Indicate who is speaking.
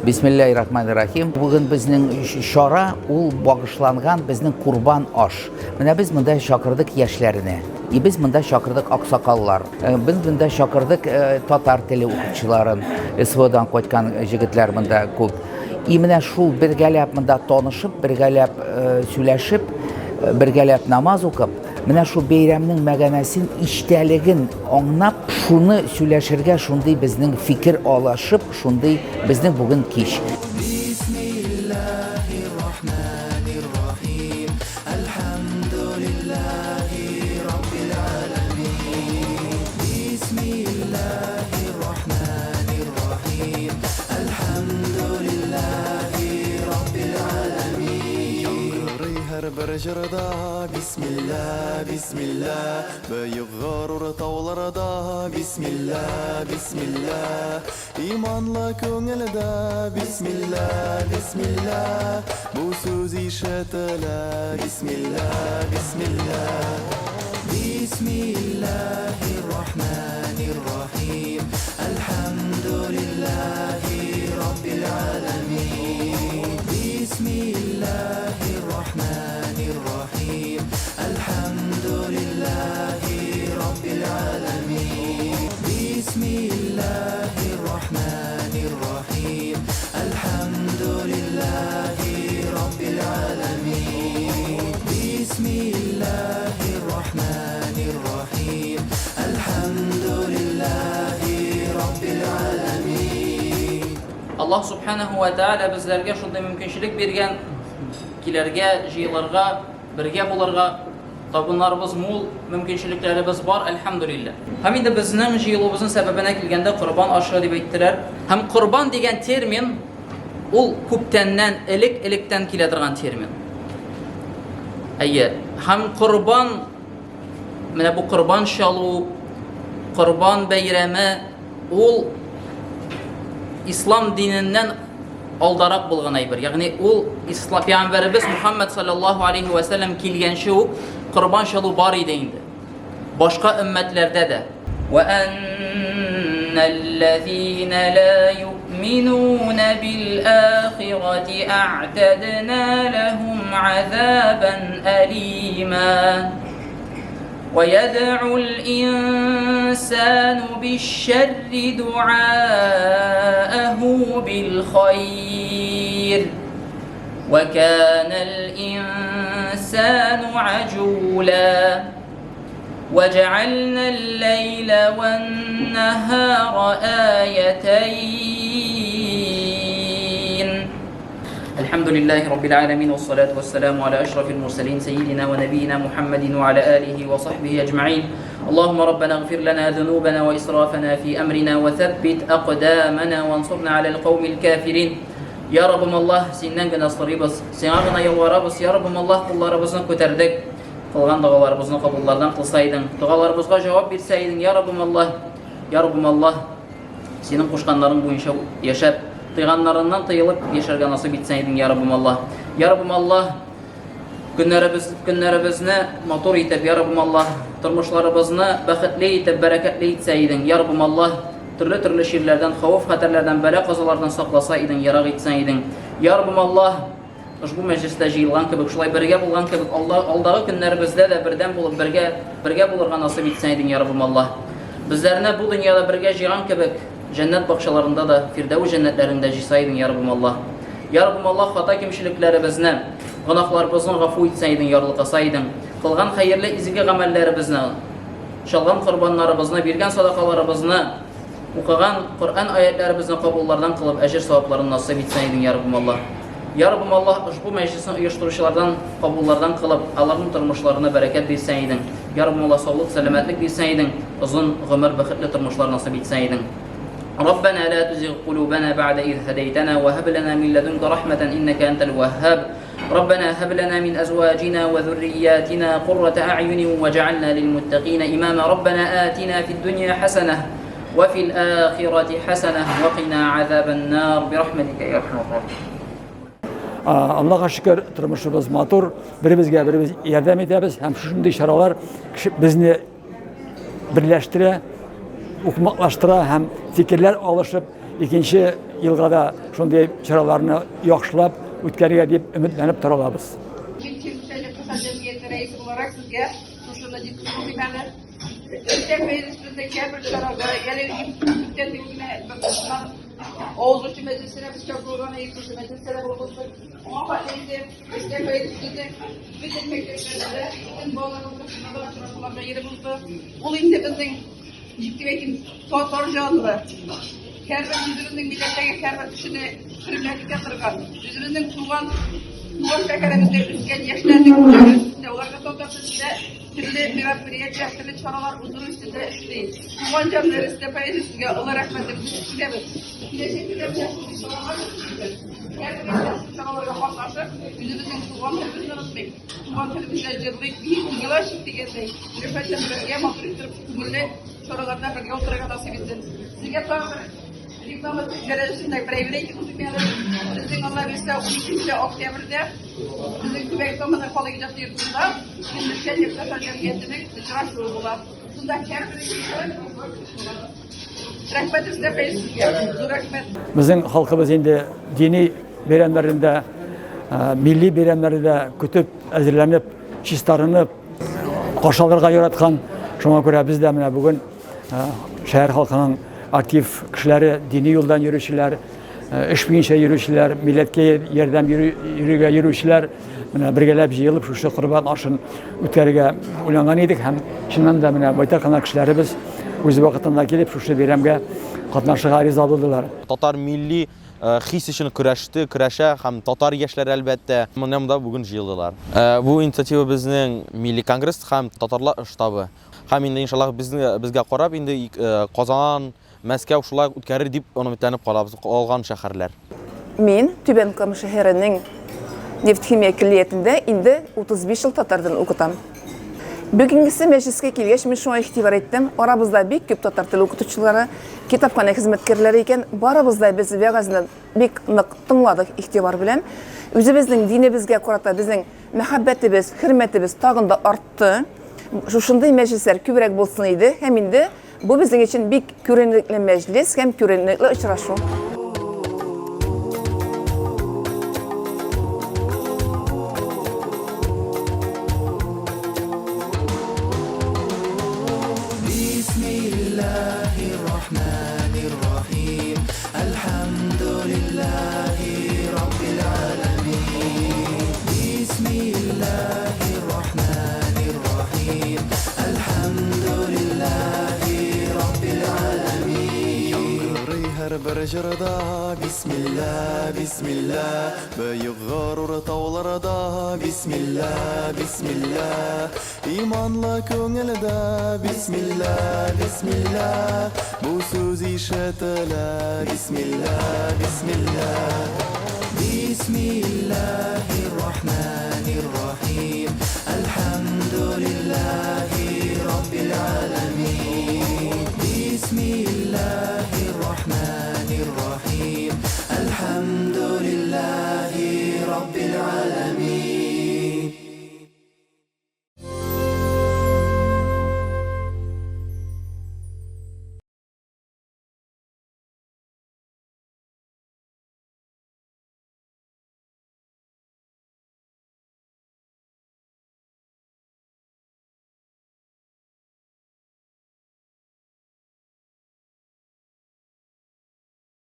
Speaker 1: Бисмиллаһи рахмани рахим. Бүген безнең чара ул багышланган безнең курбан аш. Менә без монда чакырдык яшьләрне. И без монда чакырдык аксакаллар. Э, без монда чакырдык э, татар теле укытучыларын. СВОдан кайткан җегетләр монда күп. И менә шул бергәләп монда танышып, бергәләп э, сөйләшеп, бергәләп намаз укып, менә шул бәйрәмнең мәгәнәсен, иштәлеген аңнап, шуны сөйләшергә шундый безнең фикер алышып, Шундый безнең бүген кич.
Speaker 2: Һәрбер җырда бисмилла, бисмилла, Бөек горур тауларда бисмилла, бисмилла. Иманлы күңелдә бисмилла, бисмилла, Бу сүз ишетелә бисмилла, бисмилла. Бисмиллаһир-рахманир-рахим, Әлхәмдүлиллаһи раббил галәмин. Бисмиллаһир-рахманир-рахим, Әлхәмдүлиллаһи раббил галәмин. Бисмиллаһир-рахманир-рахим. Әлхәмдүлиллаһи раббил галәмин. Бисмиллаһир-рахманир-рахим. Әлхәмдүлиллаһи раббил галәмин.
Speaker 3: Аллаһ Субханаһу ва Тааля безләргә шундый мөмкинчелек биргән, килергә, җыелырга, бергә булырга. Табыннарыбыз мул, мөмкинчелекләребез бар, әлхәмдүлилләһ. Һәм инде безнең җыелуыбызның сәбәбенә килгәндә, корбан ашы дип әйттеләр. Һәм корбан дигән термин ул күптәннән, элек-электән килә торган термин. Әйе, һәм корбан менә бу корбан чалу, корбан бәйрәме ул ислам диненнән алдарак булган әйбер. Ягъни ул ислам пәйгамбәребез Мухаммад саллаллаһу алейхи ва сәлләм килгәнче үк корбан чалу бар иде инде. Башка өммәтләрдә дә. Ва анналлазина ла юъминуна бил ахирати а'тадна лахум азабан алима. ويدعو الإنسان بالشر دعاءه بالخير وكان الإنسان عجولا وجعلنا الليل والنهار آيتين الحمد لله رب العالمين والصلاة والسلام على أشرف المرسلين سيدنا ونبينا محمد وعلى آله وصحبه أجمعين اللهم ربنا اغفر لنا ذنوبنا وإسرافنا في أمرنا وثبت أقدامنا وانصرنا على القوم الكافرين يا ربым Аллаһ, синнән генә сорыйбыз, сиңа гына ялварабыз, я Раббым Аллаһ, кулларыбызны күтәрдек, кылган догаларыбызны кабуллардан кылса идең, догаларыбызга җавап бирсә идең, я Раббым Аллаһ, я Раббым Аллаһ, Синең кушканнарың буенча яшәп, тыйганнарыңнан тыелып яшәргә насыйп итсәң идең, я Раббым Аллаһ. Я Раббым Аллаһ, көннәребез, көннәребезне матур итеп, я Раббым Аллаһ, тормышларыбызны бәхетле итеп, бәрәкәтле итсә идең, я Раббым Аллаһ, төрле-төрле чирләрдән, хәвеф-хәтәрләрдән, бәла-казалардан сакласа идең, ерак итсәң идең. Я Раббым Аллаһ, Ошбу мәҗлестә җыелган кебек, шулай бергә булган кебек, Алла алдагы көннәребездә дә бердәм булып, бергә, бергә булырга насыйп итсен идең, я Раббым Аллаһ. Безләрне бу дөньяда бергә җыйган кебек, җәннәт бакчаларында да, Фирдәүс җәннәтләрендә җыйса идең, я Раббым Аллаһ. Я Раббым Аллаһ, хата кимчелекләребезне, гөнаһларыбызны гафу итсәң идең, ярлыкаса идең. Кылган хәерле изге гамәлләребезне, чалган корбаннарыбызны, биргән садакаларыбызны, Укыган Коръән аятьләребезне кабуллардан кылып, әҗер-савапларын насыйп итсен идең, я Раббым Аллаһ. Я Раббым Аллаһ, ошбу мәҗлесне оештыручылардан кабуллардан кылып, аларның тормышларына бәрәкәт бирсәң идең. Я Раббым Аллаһ, саулык, сәламәтлек бирсәң идең, озын гомер, бәхетле тормышлар насыйп итсәң идең. ربنا لا تزغ قلوبنا بعد إذ هديتنا وهب لنا من لدنك رحمة إنك أنت الوهاب ربنا هب لنا من أزواجنا وذرياتنا قرة أعين وجعلنا للمتقين إماما ربنا آتنا في الدنيا حسنة وفي الآخرة حسنة وقنا عذاب النار برحمتك يا أرحم الراحمين
Speaker 4: Аллаһка шөкер, тормышыбыз матур, беребезгә беребез ярдәм итәбез һәм шушындый чаралар безне берләштерә, укмаклаштыра һәм фикерләр алышып. икенче елга да шундый чараларны яхшылап үткәрергә дип өметләнеп тора алабыз.
Speaker 5: Мин Чирмешән икътисад җәмгыяте рәисе буларак сезгә шушыны җиткерү әле. Өлкән мәҗлесебездә һәрбер чарада, әле күптән түгел генә авыз ачу мәҗлесенә без чакырылган идек, шушы мәҗлестә дә булып уздык. Аңа хәтле инде өлкән мәҗлесебезнең бөтен мәктәпләрдә дә, бөтен балаларыбызның шунда да очрашуларда йөреп узды. Ул инде безнең Ничек дип әйтим, татар җанлы. Һәрбер үзебезнең милләттәге һәрбер кешене хөрмәт итә торган, үзебезнең туган туган шәһәребездә үскән яшьләрнең күңеле өстендә, аларга татар телендә төрле мероприятиеләр, төрле чаралар уздыру өстендә эшли. Туган җанлы Рөстәм Фәизович, сезгә олы рәхмәтебезне җиткерәбез. Киләчәктә дә менә шундый чаралар үткәрегез. Һәрберебез шул чараларга катнашып, үзебезнең туган телебезне онытмыйк. Туган телебездә җырлыйк, биик, күңел ачыйк дигәндәй, Рөфәт белән бергә матур иттереп күңелле чараларда бергә утырырга насыйп итсен. Сезгә тагын бер реклама дәрәҗәсендә бер әйбер әйтеп үтим әле. Безнең Алла бирсә 12 октябрьдә безнең Түбән Каманың халык иҗаты йортында Чирмешән якташлар җәмгыятенең очрашуы була. Шунда һәрберегезне Рәхмәт Рөстәм Фәиз сезгә. Зур рәхмәт.
Speaker 4: Безнең халкыбыз инде дини бәйрәмнәрендә, милли бәйрәмнәрендә көтеп, әзерләнеп, чистарынып, каршы алырга яраткан. Шуңа күрә без дә менә бүген шәһәр халкының актив кешеләре, дини юлдан йөрүчеләр, эш буенча йөрүчеләр, милләткә ярдәм йөрергә йөрүчеләр менә бергәләп җыелып шушы корбан ашын үткәрергә уйланган идек һәм чыннан да менә байтак кына кешеләребез үз вакытында килеп шушы бәйрәмгә катнашырга риза булдылар.
Speaker 6: Татар милли хис өчен көрәште, көрәшә һәм татар яшьләре әлбәттә менә монда бүген җыелдылар. Бу инициатива безнең милли конгресс һәм татарлар штабы. Һәм инде иншаллаһ безне безгә карап инде Казан, Мәскәү шулай ук үткәрер дип өметләнеп калабыз, калган шәһәрләр.
Speaker 7: Мин Түбән Кама шәһәренең нефть-химия көллиятендә инде 35 ел татар телен укытам. Бүгенгесе мәҗлескә килгәч, мин шуңа игътибар иттем, арабызда бик күп татар теле укытучылары, китапханә хезмәткәрләре икән, барыбыз да без вәгазьне бик нык тыңладык игътибар белән. Үзебезнең динебезгә карата безнең мәхәббәтебез, хөрмәтебез тагын да артты. Шушындый мәҗлесләр күбрәк булсын иде һәм инде Бу безнең өчен бик күренекле мәҗлес һәм күренекле очрашу.
Speaker 2: Яңгырый һәрбер җырда Бисмилла, бисмилла Бөек горур тауларда Бисмилла, бисмилла Иманлы күңелдә Бисмилла, бисмилла Бу сүз ишетелә Бисмилла, бисмилла Бисмиллаһир-рахманир-рахим Әлхәмдүлиллаһи раббил аләмин. Бисмилла.